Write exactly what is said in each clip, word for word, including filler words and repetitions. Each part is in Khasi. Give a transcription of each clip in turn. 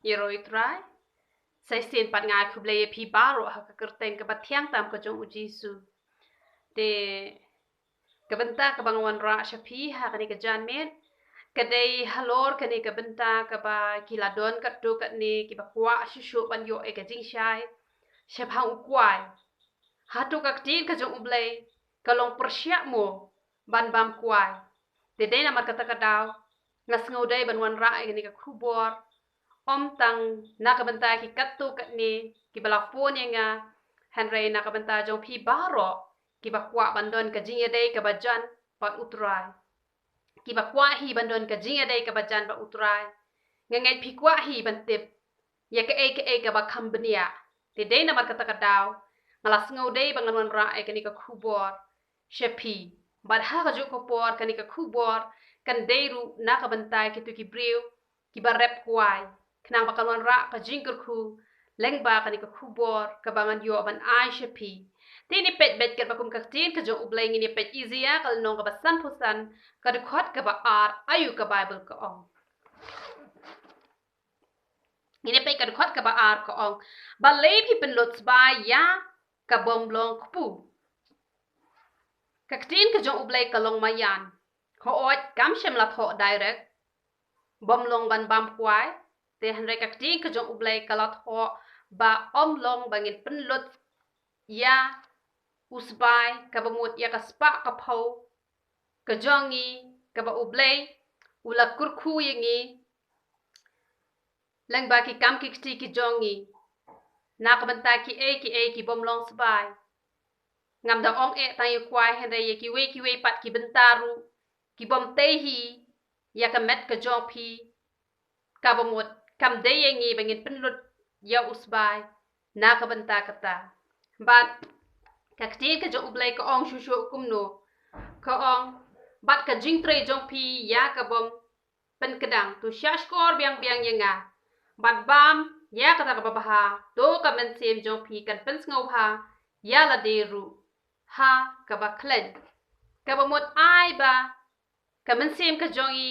Ïaroh ïa u Trai. Sa shisien pat nga ai khublei ïa phi baroh ha ka kyrteng kaba thiang tam ka jong u Jisu. Te ka bynta kaba nga wanrah sha phi ha kane ka janmiet ka dei halor kane ka bynta kaba ki la don katto katne kiba kwah shuh shuh ban ïoh ïa ka jingshai shaphang u kwai. Hato ka ktien ka jong u Blei ka long pyrshah mo ban bam kwai? Te dei namar kata ka daw nga sngew dei ban wanrah ïa kane ka khubor, ym tang na ka bynta ki katto katne kiba la phone ïa nga, hynrei na ka bynta jong phi baroh kiba kwah ban don ka jingïadei kaba jan bad u Trai, kiba kwah hi ban don ka jingïadei kaba jan bad u Trai. Nga ngeit phi kwah hi ban tip ïa kaei kaei kaba kham bniah. Te dei namar kata ka daw nga la sngew dei ba ngan wanrah ïa kane ka khubor sha phi. Bad ha kajuh ka por kane ka khubor kan dei ruh na ka bynta kito ki briew kiba rep kwai, khnang ba kan wanrah ka jingkyrkhu lyngba kane ka khubor kaba ngan ïoh ban ai sha phi. Te ngin ïa peit beit katba kum ka ktien ka jong u Blei, ngin ïa peit Isaïah ka lynnong kaba sanphew san, ka dkhot kaba ar. Aïu ka Baibl ka ong? Ngin ïa peit ka dkhot kaba ar, ka ong: Balei phi pynlut sbai ïa ka bym long kpu? Ka ktien ka jong u Blei ka long maïan. Hooid, kam shym la thoh direct bym long ban bam kwai, te hynrei ka ktien ka jong u Blei ka la thoh ba ym long ba ngin pynlut ïa u sbai, kaba mut ïa ka spah ka phew ka jong ngi, kaba u Blei u la kyrkhu ïa ngi lyngba ki kam ki kti ki jong ngi, na ka bynta kiei kiei ki bym long sbai. Ngam da ong eh tang ïa u kwai, hynrei ïa kiwei kiwei pat ki bynta ruh ki bym tei hi ïa ka met ka jong phi, kaba mut kam dei ïa ngi ba ngin pynlut ïa u sbai na ka bynta kata. Bad ka ktien ka jong u Blei ka ong shuh shuh kumno? Ka ong: Bad ka jingtrei jong phi ïa ka bym pynkdang, to shahshkor biang biang ïa nga bad bam ïa kata kaba bha, to ka mynsiem jong phi kan pynsngewbha ïa lade ruh ha kaba khlaiñ. Kaba mut ai ba ka mynsiem ka jong ngi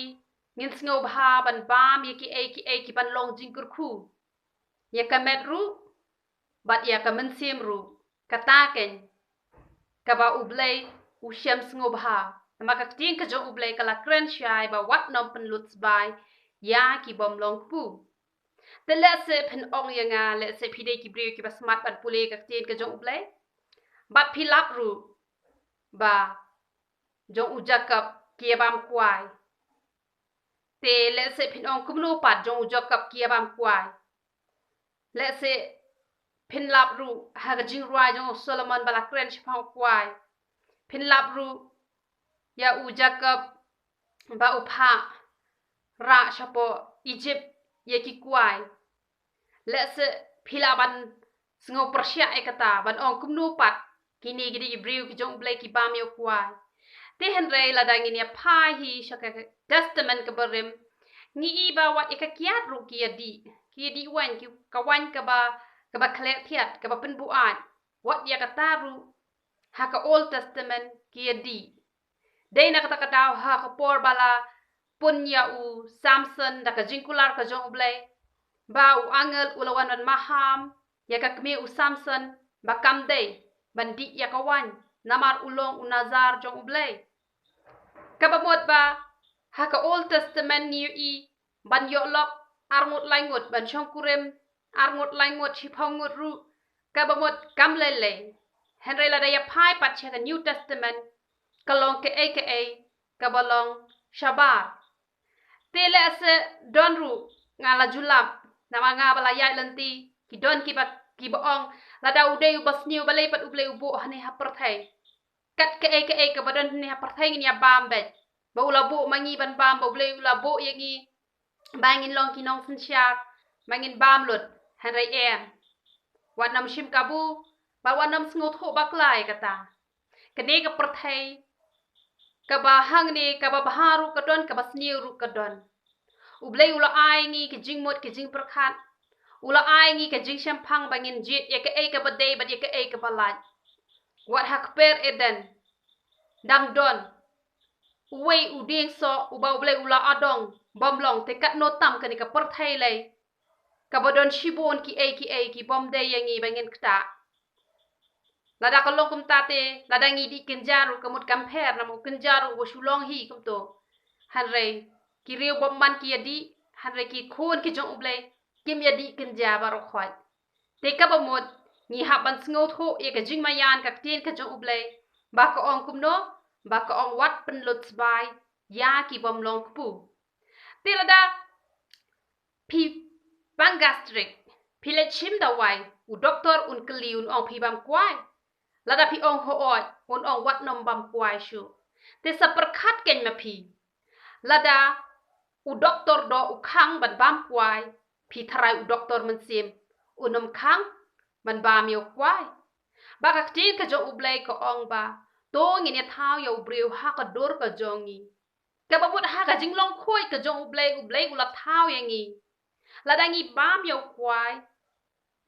ngin sngewbha ban bam ïa kiei kiei ki ban long jingkyrkhu ïa ka met ruh bad ïa ka mynsiem ruh. Kata keiñ kaba u Blei u shem sngewbha. Namar ka ktien ka jong u Blei ka la kren shai ba wat nym pynlut sbai ïa ki bym long kpu. Te lehse phin ong ïa nga, lehse phi dei ki briew kiba smat ban pule ka ktien ka jong u Blei, bad phi lap ruh ba jong u Jakob ki ïa bam kwai. Te lehse phin ong, kumno pat jong u Jakob ki ïa bam kwai? Lehse phin lap ruh ha ka jingrwai jong u Solomon ba la kren shaphang u kwai. Phin lap ruh ïa u Jakob ba u phah rah shapoh Egypt ïa ki kwai. Lehse phi lah ban sngew pyrshah ïa kata, ban ong kumno pat kine ki dei ki briew ki jong u Blei ki bam ïa u kwai. Te hynrei lada ngin ïa phai hi sha ka Testament kaba rim, ngi i ba wat ïa ka kiad ruh ki ïa dih, ki ïa dih waiñ, ki, ka waiñ kaba, kaba khleh thiat, kaba pynbuaid. Wat ïa kata ruh ha ka Old Testament ki ïa dih. Dei na kata ka daw ha ka por ba la pun ïa u Samson da ka jingkular ka jong u Blei, ba u angel u la wan ban maham ïa ka kmie u Samson ba kam dei ban dih ïa ka waiñ namar u long u Nazar jong u Blei. Kaba mut ba ha ka Old Testament ngi ïohi ban ïoh lok arngut laingut, ban shongkurim arngut laingut, shiphew ngut ruh, kaba mut kam lei lei. Hynrei lada ïa phai pat sha ka New Testament, ka long kaei kaei kaba long shabar. Te lehse don ruh, nga la ju lap, namar nga ba la ïaid lynti, ki don kiba, kiba ong, lada u dei uba sniew balei pat u Blei u buh hangne ha pyrthei. Kat kaei kaei kaba don hangne ha pyrthei ngin ïa bam beit. Ba u la buh ma ngi ban bam, ba u Blei u la buh ïa ngi ba ngin long ki nongsynshar, ba ngin bam lut. Hynrei em. Wat nym shim kabu, bad wat nym sngewthuh bakla ïa kata. Kane ka pyrthei kaba hangne kaba bha ruh ka don, kaba sniew ruh ka don. U Blei u la ai ngi ka jingmut ka jingpyrkhat. U la ai ngi ka jingshemphang ba ngin jied ïa kaei kaba dei bad ïa kaei kaba lait. Wat ha kper Eden dang don uwei u dieng soh uba u Blei u la adong bym long, te katno tam kane ka pyrthei lei kaba don shibun kiei kiei ki bym dei ïa ngi ba ngin ktah. Lada ka long kumta te, lada ngi dih kynja ruh ka mut kam pher, namar u kynja ruh u shu long hi kumto. Hynrei ki riew bymman ki ïa dih, hynrei ki khun ki jong U Blei kim ïa dih kynja baroh khoit. Te kaba mut ngi hap ban sngewthuh ïa ka jingmaïan ka ktien ka jong U Blei, ba ka ong kumno, ba ka ong wat pynlut sbai ïa ki bym long kpu. Te lada phi pang gastric, phi leit shim dawai, u doktor un kylli un ong phi bam kwai. Lada phi ong hooid, un ong wat nym bam kwai shuh. Te sa pyrkhat kein ma phi. Lada u doktor doh u khang ban bam kwai, phi tharai u doktor mynsiem un nym khang ban bam ïa u kwai? Ba ka ktien ka jong U Blei ka ong ba, to ngin ïa thaw ïa u briew ha ka dur ka jong ngi. Kaba mut ha ka jinglong khuid ka jong U Blei, U Blei u la thaw ïa ngi. Lada ngi bam ïa u kwai,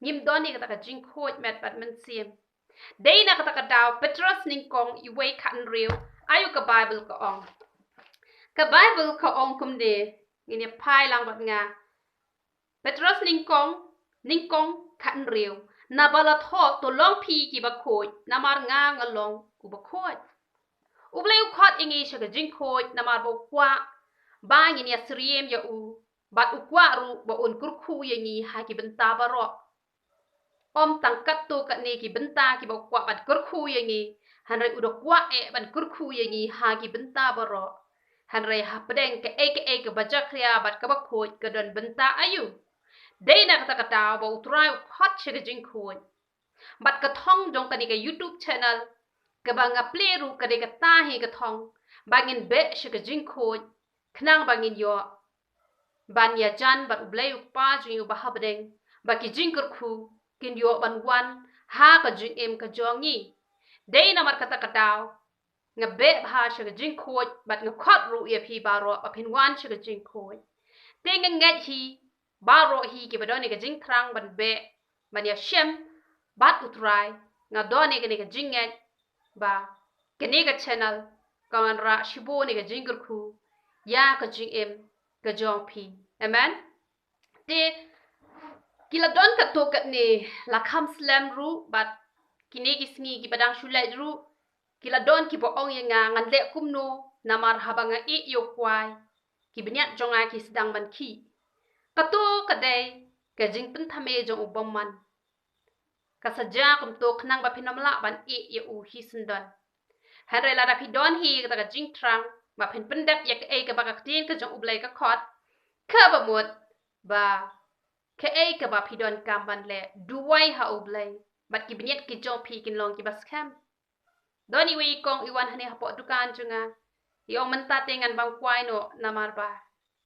ngim don ïa kata ka jingkhuid met bad mynsiem. Dei na kata ka daw Petros nyngkong, iwei khathynriew, aïu ka Baibl ka ong. Ka Baibl ka ong kumne, ngin ïa phai lang bad nga. Petros nyngkong, nyngkong khathynriew. Naba la thoh, to long phi kiba khuid, namar nga nga long uba khuid. U Blei u khot ïa ngi sha ka jingkhuid, namar ba u kwah ba ngin ïa syriem ïa u, bad u kwah ruh ba un kyrkhu ïa ngi ha ki bynta baroh. Ym tang katto katne ki bynta kiba u kwah ban kyrkhu ïa ngi, hynrei u da kwah eh ban kyrkhu ïa ngi ha ki bynta baroh. Hynrei hapdeng kaei kaei kaba jakhlia bad kaba khuid ka don bynta aïu. Dei na kata ka daw ba U Trai u khot sha ka jingkhuid. Bad ka thong jong kane ka YouTube channel kaba nga plie ruh ka dei kata hi ka thong, ba ngin beh sha ka jingkhuid, khnang ba ngin ïoh ban ïajan bad U Blei U Kpa jong ngi uba ha bneng, ba ki jingkyrkhu kin ïoh ban wan ha ka jingim ka jong ngi. Dei namar kata ka daw nga beh bha sha ka jingkhuid bad nga khot ruh ïa phi baroh ba phin wan sha ka jingkhuid. Te nga ngeit hi baroh hi kiba don ïa ka jingthrang ban beh, ban ïashem bad U Trai, nga don ïa kane ka jingngeit ba kane ka channel kan wanrah shibun ïa ka jingkyrkhu ïa ka jingim ka jong phi. Amen. Te ki la don katto katne, la kham slem ruh bad kine ki sngi kiba dang shu leit ruh ki la don kiba ong ïa nga ngan leh kumno, namar haba nga ïeh ïa u kwai, ki bniat jong nga ki sdang ban khih. Kato ka dei ka jingpynthame jong u bymman. Ka sa jia kumto khnang ba phin ym lah ban ïeh ïa u hi syndon. Hynrei lada phi don hi kata ka jingthrang ba phin pyndep ïa kaei kaba ka ktien ka jong U Blei ka khot, kaba mut ba kaei kaba phi donkam ban leh, duwai ha U Blei, bad ki bniat ki jong phi kin long kiba skhem. Don iwei i kong i wan hangne hapoh dukan jong nga. I ong mynta te ngan bam kwai noh namar ba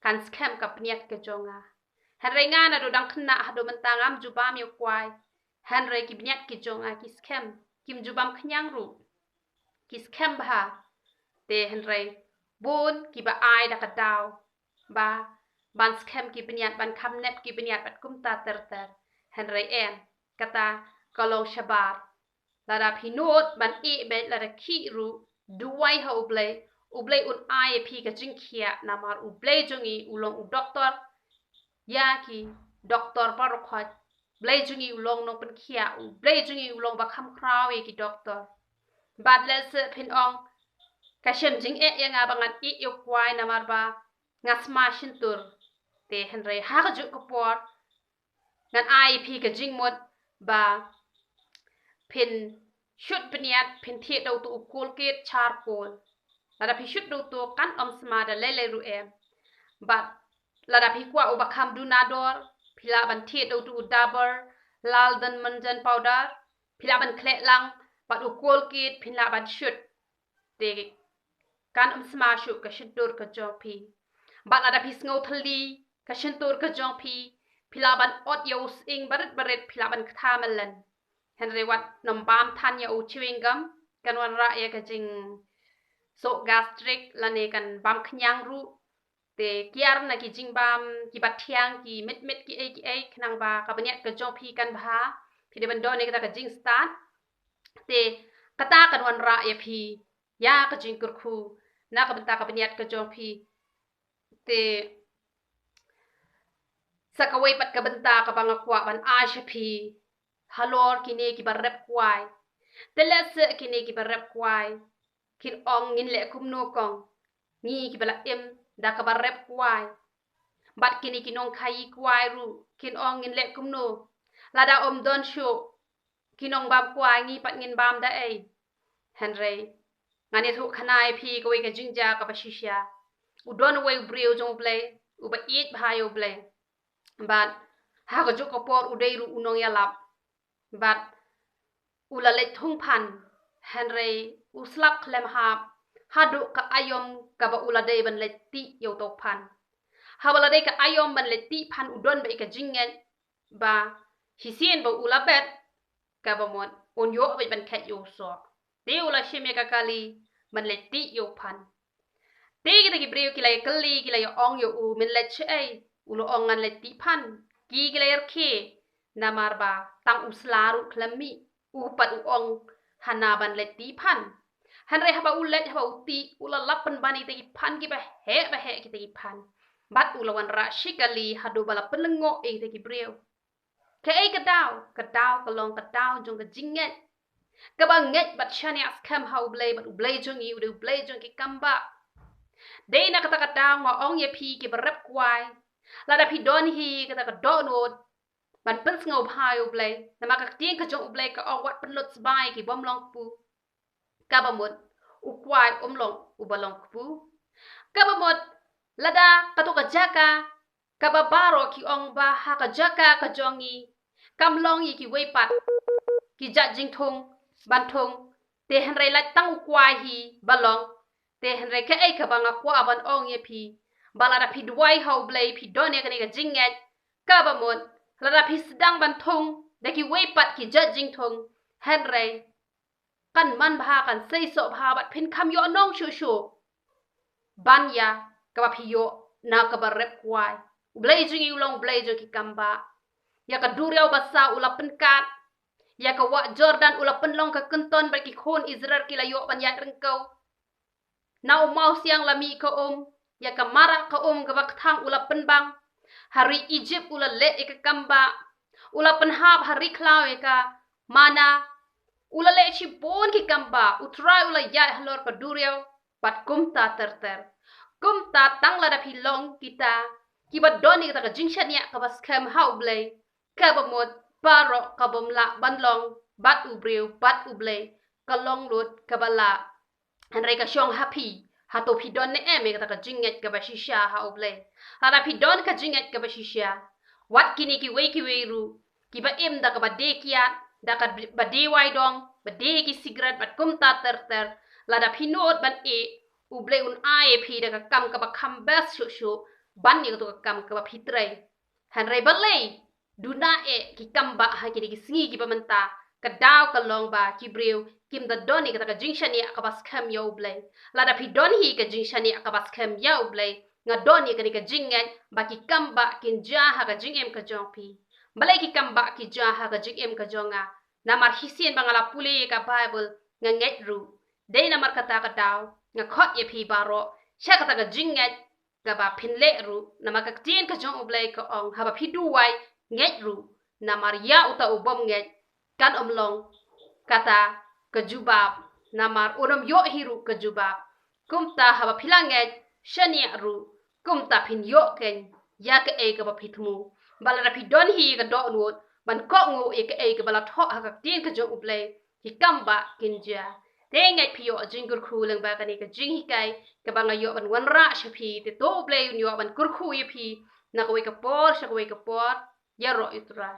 kan skhem ka bniat ka jong nga. Hynrei nga naduh dang khynnah haduh mynta ngam ju bam ïa u kwai. Hynrei ki bniat ki jong nga ki skhem, kim ju bam khñiang ruh. Ki skhem bha. Te hynrei bun kiba ai da ka daw ba ban skhem ki bniat, ban kham nep ki bniat bad kumta ter ter. Hynrei em, kata ka long shabar. Lada phi nud ban ïeh beit, lada khih ruh, duwai ha U Blei, U Blei un ai ïa phi ka jingkhiah, namar U Blei jong ngi u long u doktor ïa ki doktor baroh khoit. Blei jong ngi u long nongpynkhiah, U Blei jong ngi u long ba kham khraw ïa ki doktor. Bad lehse phin ong, ka shem jingeh ïa nga ba ngan ïeh ïa u kwai namar ba nga sma shyntur. Te hynrei ha kajuh ka por ngan ai phi ka jingmut ba phin shut bniat, phin thied da uto u Colgate charcoal. Lada phi shut da uto kan ym sma da lei lei ruh em. Bad lada phi kwah uba kham duna dor, phi lah ban thied da uto u Dabur Lal Dant Manjan powder, phi lah ban khleh lang bad u Colgate, phin lah ban shut. Te kan ym sma shuh ka shyntur ka jong phi. Bad lada phi sngew thylli ka shyntur ka jong phi, phi lah ban ot ïa u sying barit barit, phi lah ban ktha malen. Hynrei wat nym bam than ïa u chewing gum, kan wanrah ïa ka jingsoh gastric lane kan bam khñiang ruh. Te kiar na ki jingbam kiba thiang, ki mit mit kiei kiei, khnang ba ka bniat ka jong phi kan bha. Phi dei ban don ïa kata ka jingstad. Te kata kan wanrah ïa phi ïa ka jingkyrkhu na ka bynta ka bniat ka jong phi. Te Sa kawei pat ka bynta kaba nga kwah ban ai sha phi halor kine kiba rep kwai. Te lehse kine kiba rep kwai kin ong, ngin leh kumno kong, ngi kiba la im da kaba rep kwai? Bad kine ki nongkhaii kwai ruh kin ong, ngin leh kumno, lada ym don shuh ki nongbam kwai, ngi pat ngin bam da ei? Hynrei ngan ïathuh khana ïa phi kawei ka jingjia kaba shisha. U don uwei u briew jong U Blei uba ïeit bha ïa U Blei. Bad ha kajuh ka por u dei ruh u nongïalap. Bad u la leit thung phan, hynrei u slap khlem hap haduh ka aïom kaba u la dei ban leit tih ïa uto u phan. Haba la dei ka aïom ban leit tih phan, u don beit ka jingngeit ba shisien ba u la bet, kaba mut un ïoh beit ban khet ïa u soh. Te u la shim ïa ka kali ban leit tih ïa u phan. Te kita ki briew ki la ïakylli, ki la ïa ong ïa u, men leit shaei? U la ong, ngan leit tih phan. Ki ki la ïa rkhie, namar ba tang u sla ruh khlem mih, u pat u ong hana ban leit tih phan. Hynrei haba u leit, haba u tih, u la lap pynban ïa kita ki phan kiba heh ba heh, kita ki phan. Bad u la wanrah shi kali haduh ba la pynlyngngoh ïa kita ki briew. Kaei ka daw? Ka daw ka long ka daw jong ka jingngeit. Kaba ngeit bad shaniah skhem ha U Blei, bad U Blei jong ngi u dei U Blei jong ki kambah. Dei na kata ka daw nga ong ïa phi kiba rep kwai, lada phi don hi kata ka dohnud ban pynsngewbha ïa U Blei, namar ka ktien ka jong U Blei ka ong, wat pynlut sbai ki bym long kpu. Kaba mut u kwai um long uba long kpu. Kaba mut lada kato ka jaka kaba baroh ki ong ba ha ka jaka ka jong ngi kam long ïa kiwei pat ki jait jingthung ban thung, te hynrei lait tang u kwai hi ba long. Te hynrei kaei kaba nga kwah ban ong ïa phi, ba lada phi duwai ha U Blei, phi don ïa kane ka jingngeit, kaba mut lada phi sdang ban thung da kiwei pat ki jait jingthung, hynrei kan man bha, kan seisoh bha, bad phin kham ïoh nong shuh shuh ban ïa kaba phi ïoh na kaba rep kwai. U Blei jong ngi u long U Blei jong ki kambah. Ïa ka duriaw basa u la pynkat, ïa ka wah Jordan u la pynlong ka kynton, bad ki khun Israel ki la ïoh ban ïaid ryngkew. Na u mawsiang la mih ka um, ïa ka marah ka um kaba kthang u la pynbang. Ha ri Egypt u la leh ïa ka kambah, u la pynhap ha ri khlaw ïa ka mana. U la leh shibun ki kambah, U Trai u la ïaid halor ka duriaw, bad kumta ter ter. Kumta tang lada phi long kita kiba don ïa kata ka jingshaniah kaba skhem ha U Blei, kaba mut baroh kabym lah ban long bad u briew bad U Blei, ka long lut kaba lah. Hynrei ka shong ha phi, hato phi don ne em ïa kata ka jingngeit kaba shisha ha U Blei? Lada phi don ka jingngeit kaba shisha, wat kine kiwei kiwei ruh kiba im da kaba die kiad, da kaba die wai dong, ba die ki sikret bad kumta ter ter, lada phi nud ban ïeh, U Blei un ai ïa phi da ka kam kaba kham best shuh shuh ban ïa kato ka kam kaba phi trei. Hynrei balei duna eh ki kambah ha kine ki sngi kiba mynta? Ka daw ka long ba ki briew kim da don ïa kata ka jingshaniah kaba skhem ïa U Blei. Lada phi don hi ka jingshaniah kaba skhem ïa U Blei, nga don ïa kane ka jingngeit ba ki kambah kin jia ha ka jingim ka jong phi. Balei ki kambah ki jia ha ka jingim ka jong nga? Namar shisien ba nga la pule ïa ka Baibl, nga ngeit ruh. Dei namar kata ka daw nga khot ïa phi baroh sha kata ka jingngeit kaba phin leh ruh, namar ka ktien ka jong U Blei ka ong, haba phi duwai, ngeit ruh, namar ïa uta u bym ngeit kan ym long kata ka jubab, namar un ym ïoh hi ruh ka jubab. Kumta haba phi la ngeit, shaniah ruh, kumta phin ïoh keiñ ïa kaei kaba phi thmu. Ba lada phi don hi ka dohnud ban kohnguh ïa kaei kaba la thoh ha ka ktien ka jong U Blei, ki kambah kin jia. Te ngeit phi ïoh jingkyrkhu lyngba kane ka jinghikai kaba nga ïoh ban wanrah sha phi, te to U Blei un ïoh ban kyrkhu ïa phi na kawei ka por sha kawei ka por. Ïaroh ïa U Trai.